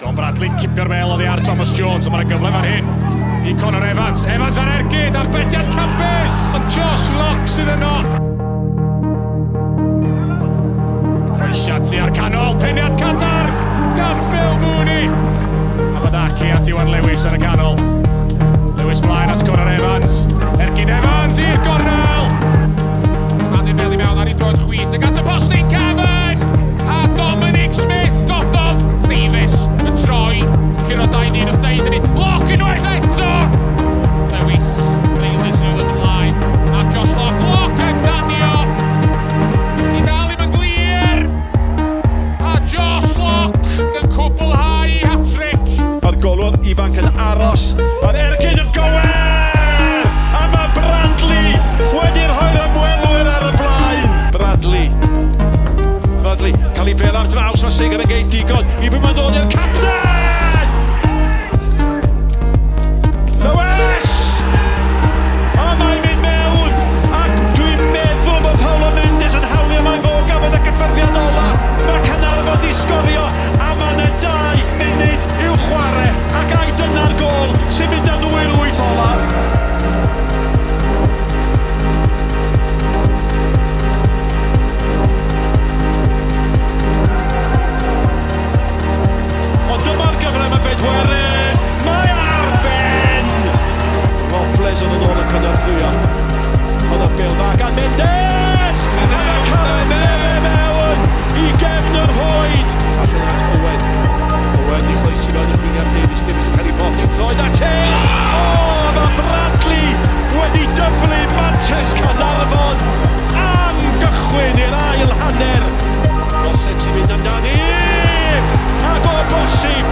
Sean Bradley cipio'r bel oddi ar Thomas Jones, ond mae'n gyfle fan hyn i Conor Evans. Evans ar ergyd, arbediad campus! Ond Josh Locke sydd yno. Croesiad tua'r canol, peniad cadarn gan Phil Mooney. A mae Daki at Iwan Lewis yn y canol. Lewis mlaen at Conor Evans. Ergyd Evans i'r gornel! Manny'n bel i mewn ar ei droed chwith ac at y postyn cefn! A Dominic Smith gododd Davies yn troi. Curo 2-1 wrth wneud hynny. Locke unwaith eto! Lewis, Bailey sy'n dod ymlaen. A Josh Locke, Locke yn tanio! I dal i'm yn glir! A Josh Locke yn cwblhau hat-trick. Mae'r golwr ifanc yn aros. Mae'r ergyd yn gywir! A mae Bradley wedi rhoi'r ymwelwyr ar y blaen. Bradley. Bradley, cael ei bel ar draws, mae Seger yn geid digon i bwy mae'n dod i'r capten! Lewis! A mae'n mynd mewn, ac dwi'n meddwl bod Paulo Mendes yn hawlio mai fo gafodd y cyffyrddiad ola. Mae Caernarfon di sgorio, a mae yna 2 munud i'w chwarae, ac ai dyna'r gôl sy'n mynd â nhw i'r wyth ola. Ond dyma'r gyfle mae bedwerydd, mae ar ben! Robles yn ôl yn cynorthwyo. Ond y bêl dda gan Mendes! A mae Callum Mere mewn i gefn yr rhwyd! Allan at Owen. Owen i chroesi mewn i'r William Davies. Davies yn cael ei fod i'r droed at e! O, mae Bradley wedi dyblu mantais Caernarfon am gychwyn i'r ail hanner. Roset sy'n mynd amdani! Ac o bosib!